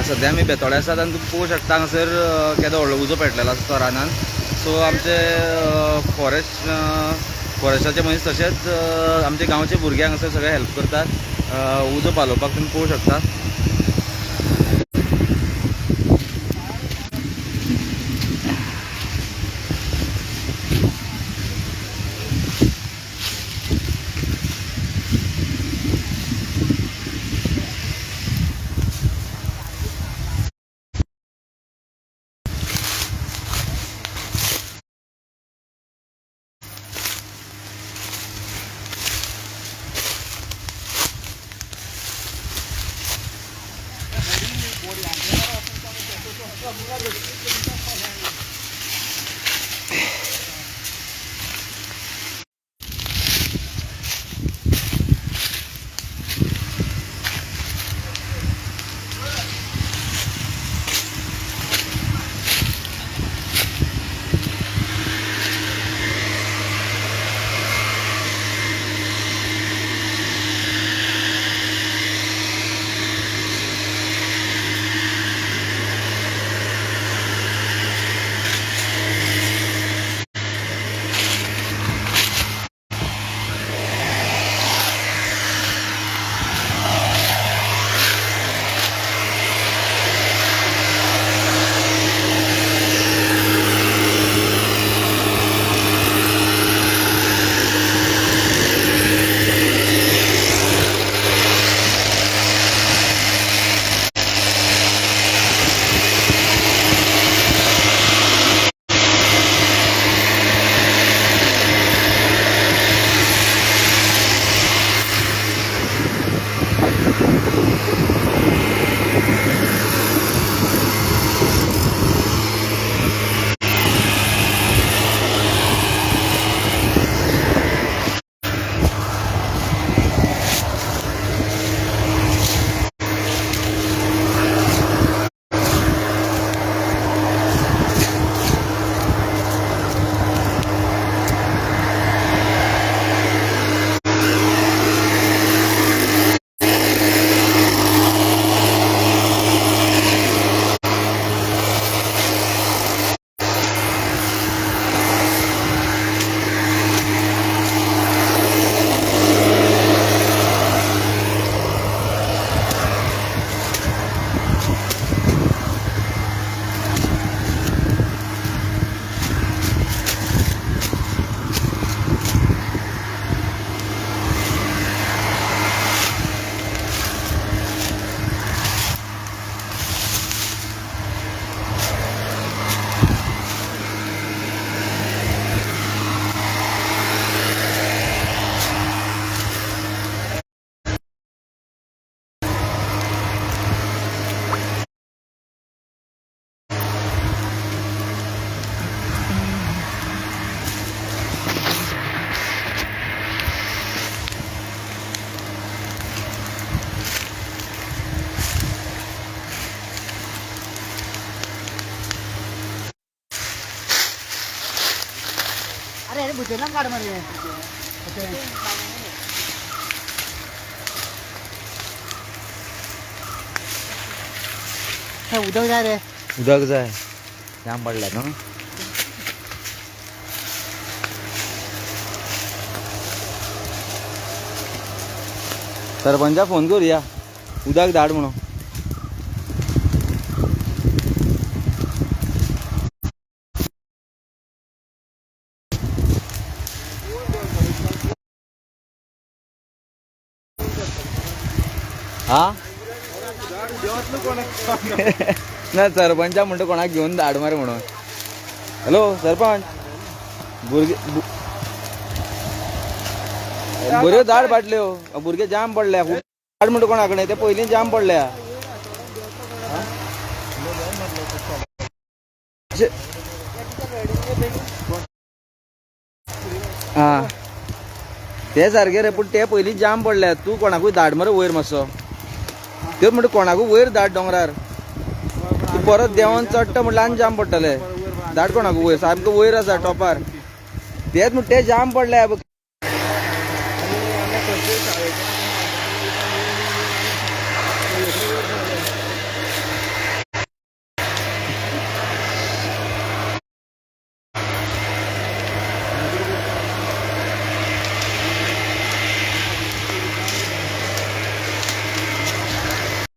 सद्या आमी बेतोड्या आसात आनी तुमी पळोवंक शकता हांगासर केदो व्हडलो उजो पेटलेलो आसा तो रानान. सो आमचे फॉरेस्टाचे मनीस तशेंच आमचे गांवचे भुरगे हांगासर सगळे हेल्प करतात उजो पालोवपाक. तुमी पळोवंक शकता. अरे अरे, बुचेला काढ मरे. उदक जाय रे. उदक जाय, जाम पडला न्हू. सरपंचा फोन करूया, उदक धाड म्हणून. हा ना, सरपंचा म्हणटा कोणाक घेवन धाड मरे म्हणून. हॅलो सरपंच, भुरगे बऱ्यो धाड बाटल्यो. भुरगे जाम पडल्या खूब. धाड म्हणटा कोणा कडेन, ते पयलीं जाम पडल्या. हा, ते सारके रे, पूण ते पयलीं जाम पडल्या. तूं कोणाकूय धाड मरे वयर मातसो. त्यो म्हणटा कोणाकूय वयर धाड दोंगरार. तूं परत देंवन चडटा म्हणल्यार आनी जाम पडटले. धाड कोणाकूय वयर, सामको वयर आसा टॉपार. तेच म्हणटा ते जाम पडले.